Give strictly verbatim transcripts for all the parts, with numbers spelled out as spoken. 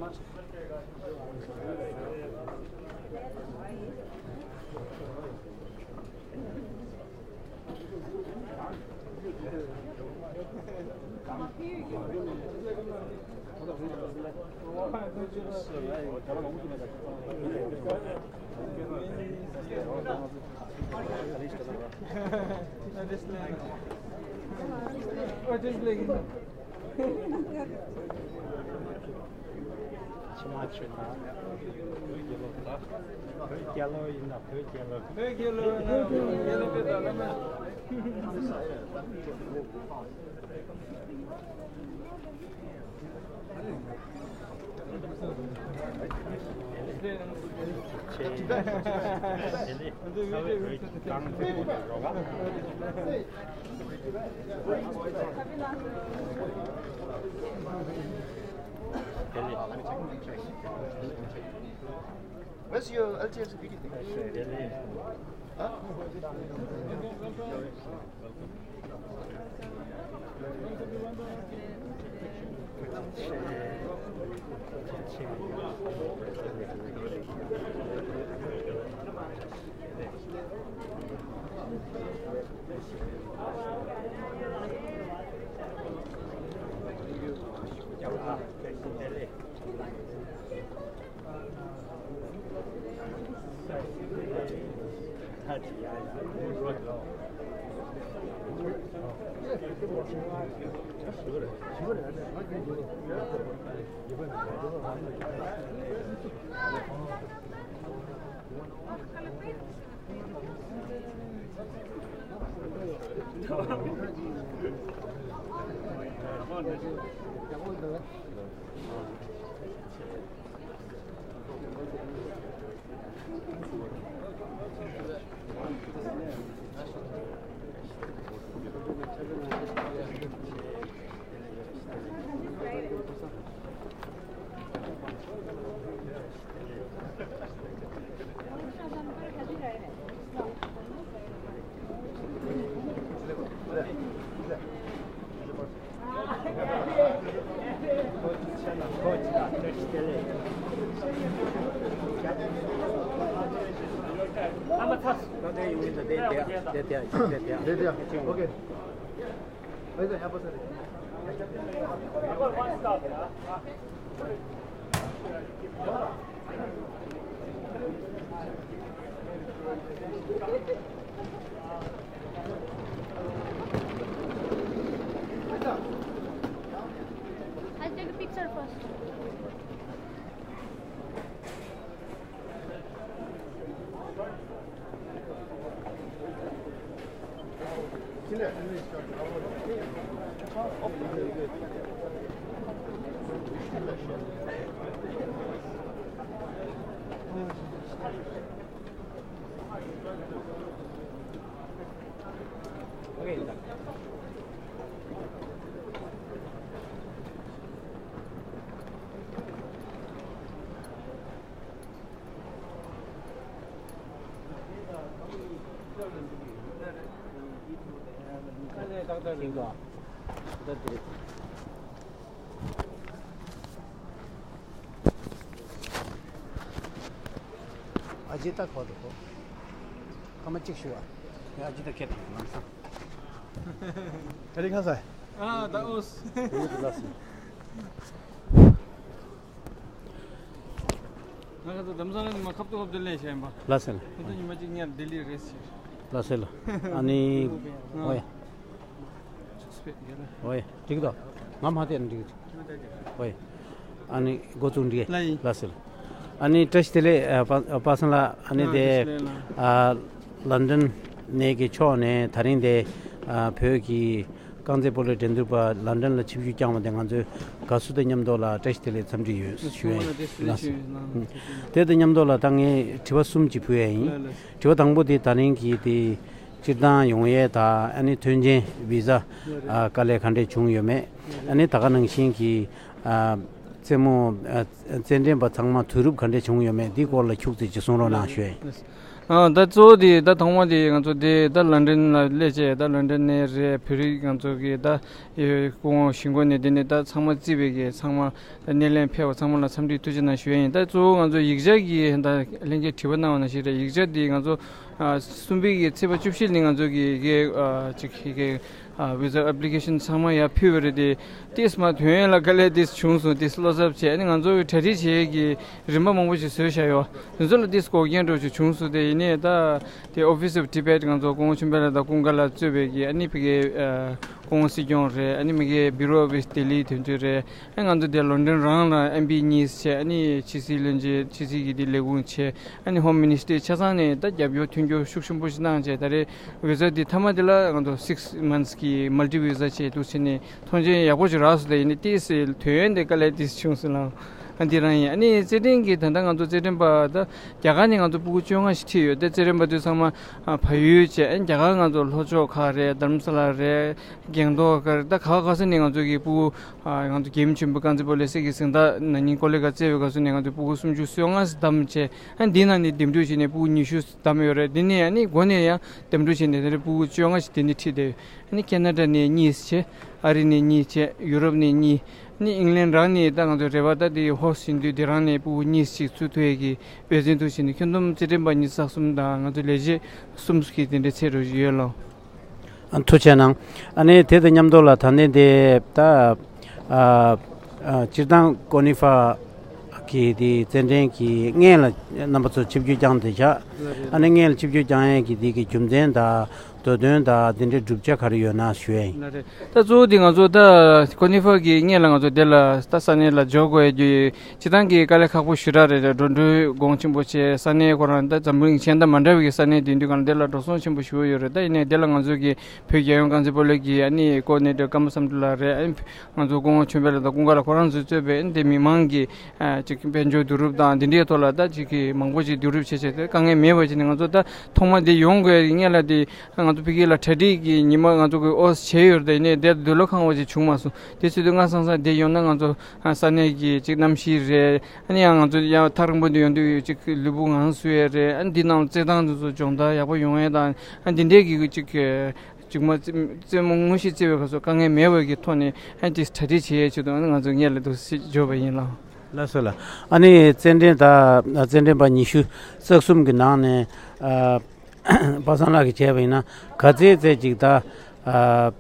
ཕྱི་མ་ཆོས་དང་། བོད་རྒྱལ་ལོ། བོད་རྒྱལ་ལོ་ཡིན་ན་བོད་རྒྱལ་ལོ། བོད་རྒྱལ་ལོ་ཡིན་ན་བོད་རྒྱལ་ལོ་དཔེ་དང་བླ་མ། Where's your L T F C B D thing? Huh? I'll take a picture first. ཨ་ཇི་ད་ཁོ་ཐོ། སྐར་མ་གཅིག་ཞུ་བ། ཨ་ཇི་ད་ཁྱེད་དང་ལམ་སང་། ག་རེ་ཁ་ས། ཨ་ད་ཨོས། དེ་ཡོད་དུ་ལ་སི། ང་ཁ་ཚ་དམ་སང་ནི་མ་ཁབ་ཏུ་ཁབ་ཏུ་ལས་བྱས་ཡིན་པ། ལ་སེ་ལ། ཁོ་ཚོ་ཉི་མ་གཅིག་ཉར་ལྡི་ལི་རེད་ཟེར། ལ་སེ་ལ། ཨ་ནི། ཨ། ཨོ་ཡ། ཨོ་ཡ། འགྲིག་གི་འདུག་ང་མ་བལྟས་ན་འགྲིག་གི་འདུག་ཨོ་ཡ། ཨ་ནི་འགོ་བཙུགས་འགྲིག་གི་ལ་ཡིན། ལ་སེ་ལ། ཨ་ནི་བཀྲ་ཤིས་བདེ་ལེགས། ཨ། པ་པ་སངས་ལགས། ཨ་ནི་དེ། ཨ། ལན་ཌན་ནས་ཀྱི་ཕྱོགས་ནས་ད་རིང་དེ། ཨ། བོད་ཀྱི། རྐང་རྩེད་སྤོ་ལོའི་འགྲན་བསྡུར་པ་ལན་ཌན་ལ་ཆིབས་བསྒྱུར་བསྐྱངས་པ་དེ་ང་ཚོའི་དགའ་བསུ་དང་མཉམ་དུ་ལ་བཀྲ་ཤིས་བདེ་ལེགས་འཚམས་འདྲི་ཡོད་ཞུ་ཡ་ཡིན། དེ་དང་མཉམ་དུ་ལ་ད་ངས་དྲི་བ་གསུམ་ཅིག་ཕུལ་ཡ་ཡིན། དྲི་བ་དང་པོ་དེ་ད་རིང་གི་དེ་སྤྱིར་བཏང་ཡོང་ཡས་དང་ཨ་ནི་ཐོན་རྐྱེན་བི་ཟ་དཀའ་ལས་ག་འདྲས་བྱུང་ཡོད་མེད། ཨ་ནི་ད་ག་ནང་བཞིན་གྱི་རྩེད་མོ་རྩེད་འགྲན་པ་ཚང་མ་དུས་རབས་ག་འདྲས་བྱུང་ཡོད་མེད་འདི་སྐོར་ལ་ཁྱུག་ཙམ་ཅིག་གསུང་རོགས་གནང་ཞུ་ཡ་ཡིན། ཨ་ད་གཙོ་བོ་དེ་ད་ཐོག་མ་དེ་ང་ཚོ་དེ་ད་ལོན་ཌོན་ལ་སླེབས་བྱས། ད་ལོན་ཌོན་ནས་རེད། བོད་རིགས་ང་ཚོ་གི་ད་སྐུ་ངོ་གཞིས་འགོ་ནས་དེ་ནས་ད་ཚང་མ་བརྩིས་པའི་གི་ཚང་མ་ད་སྣེ་ལེན་ཕེབས་པ་ཚང་མ་ལ་འཚམས་འདྲི་ཐུགས་རྗེ་གནང་ཞུ་ཡ་ཡིན། ད་གཙོ་བོ་ང་ཚོ་ཡིག་ཆ་གི་ད་ལྷན་རྒྱས་དྲི་བ་གནང་བ་ནང་བཞིན་རེད། ཡིག་ཆ་དེ་ང་ཚོ་ཨ་གསུམ་པའི་གི་ཚེས་པ་བཅུ་བཞི་ཉིན་ང་ཚོ་གི་གི་ཨ་ཅིག་གི་ཨ་བི་ཟ་ཨེབ་ལི་ཀེ་ཤན་ཚང་མ་ཡར་ཕུལ་བ་རེད་དེ། ཏིས་མ་དོན་ཡོད་ལ་དཀའ་ལས་ཏིས་བྱུང་སོང་། ཏིས་བློ་འཚབ་བྱས། ཨ་ནི་ང་ཚོ་གི་གྲ་སྒྲིག་བྱེད་ཀྱི་རིམ་པ་མང་པོ་ཞིག་བཟོས་བཞག་ཡོད། དེ་ཚོ་ལ་ཏིས་འགོག་རྐྱེན་འདྲ་ཞིག་བྱུང་སོང་། དེ་ཡིན་ནའི་ད་དེ་Office of Tibet ང་ཚོ་སྐུ་ངོ་ཆོས་འཕེལ་ལགས་དང་ཀུན་དགའ་ལགས་གཙོས་པའི་གི་ཨ་ནི་ཕ་གི་ཨ་སྐུ་ངོ་སྲིད་སྐྱོང་རེད། ཨ་ནི་མ་གི་Bureau of Delhi དོན་གཅོད་རེད། ཨ་ང་ཚོ་དེ་ལོན་ཌོན་རང་ལ་ཨེམ་པི་གཉིས་བྱས། ཨ་ནི་ཕྱི་སྲིད་བློན་ཆེན་ཕྱི་སྲིད་ཀྱི་དེ་ལས་ཁུངས་བྱས། ཨ་ནི་Home Ministry ཆ་ཚང་ནས་ད་རྒྱབ་སྐྱོར་མཐུན་འགྱུར་ཤུགས་ཆེན་པོ་ཞིག་གནང་བྱས། ད་རེས་བི་ཟ་དེ་མཐའ་མ་དེ་ལ་ང་ཚོ་six months གི་multi visa བྱས་འདུག་བྱས་ནས་མཐོང་ཆེན་ཡག་པོ་ཞིག་རག་སོང་། དེ་ཡིན་ནའི་ཏིས་དོན་ཡོད་དེ་དཀའ་ལས་ཏིས་བྱུང་སོང་ལ། ཨ་འདི་རང་ཡིན། ཨ་ནི་རྩེད་འགྲན་གྱི་ད་ལྟ་ང་ཚོ་རྩེད་འགྲན་པ་ད་རྒྱ་གར་ནས་ང་ཚོ་སྤུ་གུ་བཅོ་ལྔ་ཞིག་ཁྲིད་ཡོད། དེ་རྩེད་འགྲན་པ་དེ་ཚང་མ་ཨ་བལ་ཡུལ་བྱས། ཨ་རྒྱ་གར་ང་ཚོ་ལྷོ་ཕྱོགས་ཁག་རེད། དྷ་རམ་ས་ལ་རེད། སྒང་ཏོག་ག་རེད། ད་ག་བ་ག་ས་ནས་ང་ཚོ་གི་སྤུ་གུ་ཨ་ང་ཚོ་རྒྱལ་ཡུམ་ཆེན་པོ་ཀ་ཛི་པོ་ལེ་སི་གི་གཟེངས་རྟགས་ན་ནིང་ཀོ་ལི་གྷལ་རྩེ་བའི་སྐབས་སུ་ནས་ང་ཚོ་སྤུ་གུ་སུམ་ཅུ་སོ་ལྔ་ཞིག་བདམས་བྱས། ཨ་འདི་ནང་ནས་འདེམས་སྒྲུག་བྱས་ནས་སྤུ་གུ་ཉི་ཤུ་བདམས་ཡོད་རེད། འདི་ནས་ཨ་ནི་འགོ་ནས་ཡང་འདེམས་སྒྲུག་བྱས་ནས་དེ་རིང་སྤུ་གུ་བཅོ་ལྔ་ཞིག་དེ་ནས་ཁྲིད་བསྡད་ཡོད། ཨ་ནི་ཁེ་ན་ཌ་ནས་གཉིས་བྱས། ཨ་རི་ནས་གཉིས་བྱས། ཡུ་རོབ་ནས་གཉིས། ཨ་ནི་ཨིང་ལན་རང་ནས་ད་ང་ཚོ་རེ་བ་ད་དེ་ཧོ་སི་ཊི་ཡིན་དུས་དེ་རང་ནས་སྤུ་གུ་གཉིས་ཤིག་ཚུད་ཐུབ་ཡས་ཀྱི་འབད་བརྩོན་འདུག་བྱས་ནས། ཁྱོན་བསྡོམས་རྩེད་འགྲན་པ་ཉི་ཤུ་རྩ་གསུམ་དང་ང་ཚོ་ལས་བྱེད་གསུམ་གྱི་དེ་འདྲའི་ཚད་འགྲོ་བཞིན་ཡོད་ལགས། ཨ་ཐུགས་རྗེ་གནང་། ཨ་ནི་དེ་དང་མཉམ་དུ་ལ་ད་ནི་དེ་ད་ཨ་ཨ་སྤྱིར་བཏང་ཀོ་ནི་ཧྥ་གི་དེ་རྩེད་འགྲན་གྱི་སྔོན་ལ་རྣམ་པ་ཚོ་ཆིབས་བསྒྱུར་བསྐྱངས་བསྡད་བཞག། ཨ་ནི་སྔོན་ལ་ཆིབས་བསྒྱུར་བསྐྱངས་ཡས་ཀྱི་དེ་གི་རྒྱུ་མཚན་དང་། འདོད་དོན་དང་དེ་འདྲའི་བསྒྲུབ་བྱ་ག་རེ་ཡོད་ན་ཞུ་ཡ་ཡིན། ལགས་རེད། ད་གཙོ་བོ་དེ་ང་ཚོ་ད་ཀོ་ནི་ཧྥ་གི་སྔོན་ལ་ང་ཚོ་དེ་ལ་ད་ས་གནས་ལ་འབྱོར་དགོས་ཡ་རྒྱུ་ཡི་སྤྱིར་བཏང་གི་དཀའ་ལས་ཁག་པོ་ཞེ་དྲག་རེད། འགྲོ་འགྲུལ་གོང་ཆེན་པོ་བྱས། ས་གནས་ཁོ་རང་ད་འཛམ་གླིང་གཞན་དང་མ་འདྲ་བའི་གི་ས་གནས་དེ་འདུག་ག་ལ་དེ་ལ་འགྲོ་སོང་ཆེན་པོ་ཞེ་པོ་ཡོད་རེད། ད་ཡིན་ནའི་དེ་ལ་ང་ཚོ་གི་བོད་རྒྱལ་ཡོངས་རྐང་རྩེད་སྤོ་ལོ་གི་ཨ་ནི་ཀོ་ཨོ་ཌི་ནེ་ཊར་ཀརྨ་བསམ་གྲུབ་ལགས་རེད། ཨ་ནི་ང་ཚོ་སྐུ་ངོ་ཆོས་འཕེལ་ལགས་དང་ཀུན་དགའ་ལགས་ཁོ་རང་ཚོས་གཙོས་པའི་ཨ་ནི་དེ་མི་མང་གི་ཨ་ཅིག་དཔལ་འབྱོར་བསྡུ་རུབ་དང་འདི་འདྲའི་ཐོག་ལ་ད་ཅིག་གི་མང་པོ་ཅིག་བསྡུ་རུབ་བྱས་བྱས་ཏེ་དཀའ་ངལ་མེད་པ་བྱས་ནས། ང་ཚོ་ད་ཐོག་མ་འདི་ཡོང་དགོས་སྔོན་ལ་དེ་ང་ཚོ་ཕ་གི་ལ་གྲ་སྒྲིག་གི་ཉི་མ་ང་ཚོ་གི་ཨོ་བྱས་ཡོད་རེད། ད་ཡིན་ནའི་དེ་འདོད་བློ་ཁེངས་པ་ཅིག་བྱུང་མ་སོང་། དེ་བྱེད་དུས་སྔ་སང་སང་དེ་ཡོང་ན་ང་ཚོ་ས་གནས་ཀྱི་ཅིག་གནམ་གཤིས་རེད། ཨ་ནི་ཡང་ང་ཚོ་ཡང་ཐག་རིང་པོ་དུ་ཡོང་དུས་ཅིག་ལུས་པོ་ངལ་གསོ་ཡས་རེད། ཨ་ནི་འདི་ནང་རྩེད་ཐང་དེ་ཚོ་སྦྱོང་བརྡར་ཡག་པོ་ཡོང་ཡས་དང་། ཨ་འདི་འདྲའི་གི་ཅིག་གི་ཅིག་མ་རྩེད་མོ་དངོས་གཞི་རྩེ་བའི་སྐབས་སུ་དཀའ་ངལ་མེད་པ་གི་ཐོག་ནས་ཨ་ནི་དེ་གྲ་སྒྲིག་བྱེད་ཡས་ཆེད་དུ་ཨ་ནི་ང་ཚོ་སྔོན་ལ་འདུག་སེ་འབྱོར་བ་ཡིན་ལགས། ལགས་སོ་ལགས། ཨ་ནི་རྩེད་འགྲན་ད་རྩེད་འགྲན་པ་ཉི་ཤུ་རྩ་གསུམ་གི་ནང་ནས་ཨ་པ་སངས་ལགས་ཀྱིས་བྱས་པ་ཡིན་ན་ག་ཚད་ཚད་ཅིག་ད་ཨ་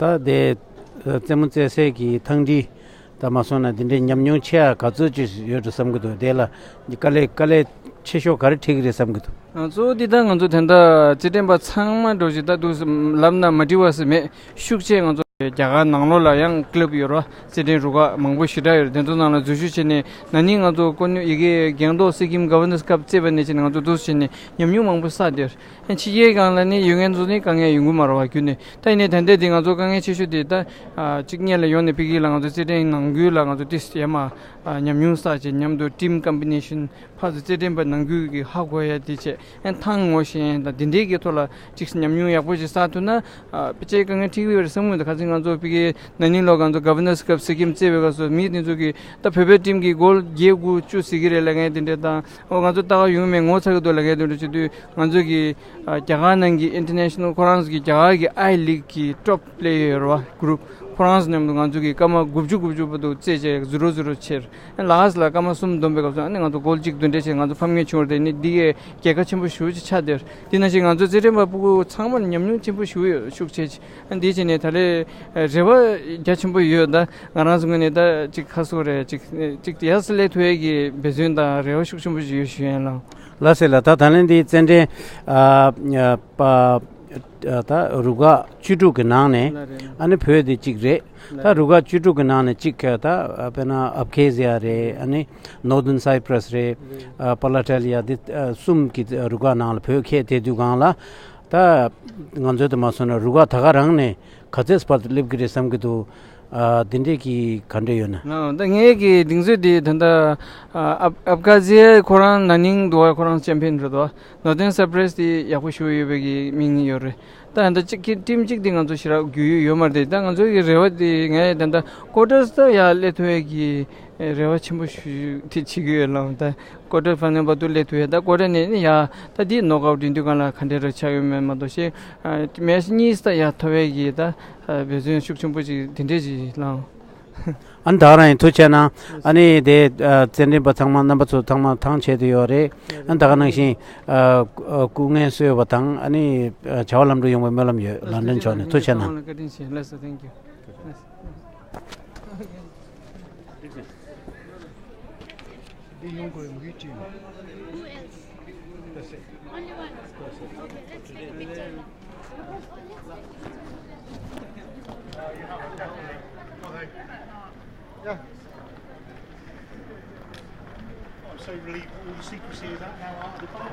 ད་དེ་རྩེད་མོ་རྩེ་སའི་གི་ཐང་འདི་ད་མ་སོང་ན་དེ་འདྲའི་ཉམས་མྱོང་ཆེ་ཡ་ག་ཚོད་ཅིག་ཡོད་འགྲོ་བསམ་གི་འདུག། དེ་ལ་དཀའ་ལས་དཀའ་ལས་ཆེ་ཤོས་ག་རེ་འཕྲད་ཀྱི་རེད་བསམ་གི་འདུག། ང་ཚོ་འདི་ད་ང་ཚོ་དེ་འདྲ་རྩེད་འགྲན་པ་ཚང་མ་འགྲོ་ཞིག་ད་འདུག་ལབ་ན་མ་འགྲིག་པ་ཟེར་མེད། ཤུགས་ཆེ་ང་ཚོ་རྒྱ་གར་ནང་ལོགས་ལ་ཡང་ཀི་ལབ་ཡོད་རེད་བ། རྩེད་འགྲན་རུ་ཁག་མང་པོ་ཞེ་དྲག་ཡོད་རེད། དེ་ཚོ་ནང་ལ་འཛུལ་ཞུགས་བྱས་ནས་ན་ནིང་ང་ཚོ་ཀོ་ནི་ཡི་གེ་སྒང་ཏོག་སི་ཀིམ་ག་ཝར་ནར་སི་ཁབ་རྩེས་པ་ནས་བྱས་ནས་ང་ཚོ་འདུག་བྱས་ནས་ཉམས་མྱོང་མང་པོ་བསགས་བསྡད་ཡོད་རེད། ཕྱི་རྒྱལ་སྒང་ལ་ནི་ཡོད་མཁན་ཚོ་ནི་དཀའ་ངལ་ཡོང་གི་མ་རེད་བ་རྒྱུན་ནས། ད་ཡིན་ནའི་ད་ལྟ་དེ་ང་ཚོ་དཀའ་ངལ་ཆེ་ཤོས་དེ་ད་ཨ་གཅིག་སྔོན་ལ་ཡོང་ནས་ཕ་གི་ལ་ང་ཚོ་རྩེད་འགྲན་ནང་ཁུལ་ལ་ང་ཚོ་ཏིས་ཡ་མ་ཨ་ཉམས་མྱོང་བསགས་བྱས། མཉམ་དུ་ཊིམ་ཀམ་པི་ནེ་ཤན་ཕར་ཚུར་རྩེད་འགྲན་པ་ནང་ཁུལ་གྱི་ཧ་གོ་ཡ་དེ་བྱས། ཨན་ཐང་ངོ་ཤེས་ཡ་དང་དེ་འདྲའི་གི་ཐོག་ལ་གཅིག་ཉམས་མྱོང་ཡག་པོ་ཞིག་བསགས་ཐུབ་ན་ཨ་ཕལ་ཆེར་དཀའ་ངལ་འཕྲད་ཀྱི་ཡོད་རེད་བསམ་གྱི་མི་འདུག། ཁ་སང་ང་ཚོ་ཕ་གི་ན་ནིང་ལོ་ང་ཚོ་ག་ཝར་ནར་སི་ཁབ་སི་ཀིམ་རྩེས་པའི་སྐབས་སུ་མི་དེ་ཚོ་གིས་ད་བོད་པའི་ཊིམ་གྱི་གོལ་བརྒྱད་དགུ་བཅུ་ཟིན་གྱི་རེད་ལབ་མཁན་དེ་འདྲ་དང་། ཨོ་ང་ཚོ་ལྟ་ག་ཡོང་མེད་ངོ་ཚ་གི་འདུག་ལབ་མཁན་དེ་འདྲ་བྱེད་དུས། ང་ཚོ་གི་ཨ་རྒྱ་གར་ནང་གི་ཨིན་ཊར་ནེ་ཤ་ནལ་ཁོ་རང་ཚོ་གི་རྒྱ་གར་གི་ཨའི་ལིག་གི་ཊོབ་པི་ལེ་ཡར་ཡོད་རེད་བ། གུ་རུབ་ཁོ་རང་ཚོ་མཉམ་དུ་ང་ཚོ་གི་སྐར་མ་དགུ་བཅུ་དགུ་བཅུ་བར་དུ་རྩེད་བྱས་ཛི་རོ་ཛི་རོ་ཆགས། ཨ་ལ་ཧ་སི་ལ་སྐར་མ་གསུམ་བསྡོམས་པའི་སྐབས་སུ་ཨ་ནི་ང་ཚོ་གོལ་གཅིག་བདུན་སྦྲེལ་བྱས་ང་ཚོ་ཕམ་མཁན་བྱུང་བ་རེད། དེ་ནི་འདི་གའི་རྒྱལ་ཁ་ཆེན་པོ་ཞེ་པོ་ཅིག་ཆགས་བསྡད་ཡོད་རེད། དེ་ནང་བཞིན་ང་ཚོ་རྩེད་འགྲན་པ་སྤུ་གུ་ཚང་མར་ཉམས་མྱོང་ཆེན་པོ་ཞེ་པོ་ཡོད། ཤུགས་ཆེ་ཆེ། ཨ་འདི་བྱས་ནས་ད་ལས་རེ་བ་རྒྱ་ཆེན་པོ་ཡོད། ད་ང་རང་ཚོ་ངོས་ནས་ད་ཅིག་ཁ་སོ་རེད། ཅིག་ཅིག་ཡར་སླེབས་ཐུབ་ཡས་ཀྱི་འབད་བརྩོན་དང་རེ་བ་ཤུགས་ཆེན་པོ་ཞིག་ཡོད་ཞུ་ཡིན་ལགས། ལགས་སེ་ལགས། ད་ད་ལན་འདི་རྩེད་འགྲན་ཨ་ཨ་པ་ཨ་ད་རུ་ཁག་བཅུ་དྲུག་གི་ནང་ནས་ལགས་རེད། ཨ་ནི་བོད་དེ་གཅིག་རེད། ལགས་ད་རུ་ཁག་བཅུ་དྲུག་གི་ནང་ནས་གཅིག་ད་དཔེར་ན་ཨབ་ཁེ་ཟི་ཡ་རེད། ཨ་ནི་ནོར་ཐརན་སའི་པྲ་སི་རེད། རེད། ཨ་པ་ལ་ཊལ་ཡ་འདི་ཨ་གསུམ་གྱི་རུ་ཁག་ནང་ལ་བོད་ཁེལ་བསྡད་དུས་སྒང་ལ། ད་ང་ཚོའི་དུ་མ་སོང་ན་རུ་ཁག་ད་ག་རང་ནས་ག་ཚད་བར་དུ་སླེབས་ཀྱི་རེད་བསམ་གྱི་འདུག། ཨ་འདི་འདྲས་ཀྱི་ག་འདྲས་ཡོད་ན། ཨ་ད་ངའི་གི་གདེང་ཚོད་འདི་ད་ལྟ་ཨ་ཨབ་ཨབ་ཁ་ཛི་ཡ་ཁོ་རང་ན་ནིང་འདུག་བ། ཁོ་རང་ཅེམ་པི་ཡན་རེད་དོ། ནོར་ཐརན་སའི་པྲ་སི་འདི་ཡག་པོ་ཞེ་པོ་ཡོད་པའི་གི་མིང་ཡོད་རེད། ད་ད་གཅིག་གི་ཊིམ་གཅིག་དེ་ང་ཚོ་ཞེ་དྲག་རྒྱུས་ཡོད་ཡོད་མ་རེད། ད་ང་ཚོའི་གི་རེ་བ་དེ་ངས་ད་ད་ཀོ་ཊར་ད་ཡར་སླེབས་ཐུབ་ཡས་ཀྱི་རེ་བ་ཆེན་པོ་ཞུ་དེ་བྱེད་ཀྱི་ཡོད་ལགས། ད་ཀོ་ཊར་ཕ་ནལ་བར་དུ་སླེབས་ཐུབ་ཡས། ད་ཀོ་ཊར་ནས་ནི་ཡར་ད་དེ་ནོག་ཨའུཊ་འགྲན་བསྡུར་སྒང་ལ་ག་འདྲས་ར་ཆགས་ཡོད་མེད་མ་གཏོགས་ཤེས། མེཆ་གཉིས་ད་ཡར་ཐོབ་ཡས་ཀྱི་ད་འབད་བརྩོན་ཤུགས་ཆེན་པོ་ཅིག་དེ་འདྲས་ཅིག་ལགས། ཨ་ནི་ད་ག་རང་ཡིན། ཐུགས་རྗེ་གནང་། ཨ་ནི་དེ་རྩེད་འགྲན་པ་ཚང་མ་རྣམ་པ་ཚོ་ཚང་མ་ཐང་ཆད་དུ་ཡོད་རེད། ཨ་ནི་ད་ག་ནང་བཞིན་སྐུ་ངལ་གསོ་བ་དང་ཨ་ནི་བྱ་བ་ལམ་འགྲོ་ཡོང་བའི་སྨོན་ལམ་ཡོད། ལན་ཀྲན་ཕྱོགས་ནས་ཐུགས་རྗེ་གནང་། Thank you. འདི་ཡོང་དགོས་མི་ཅི། That's it. That's it. Let's take a picture now. Yeah. I'm so relieved all the secrecy is out now, out of the bar.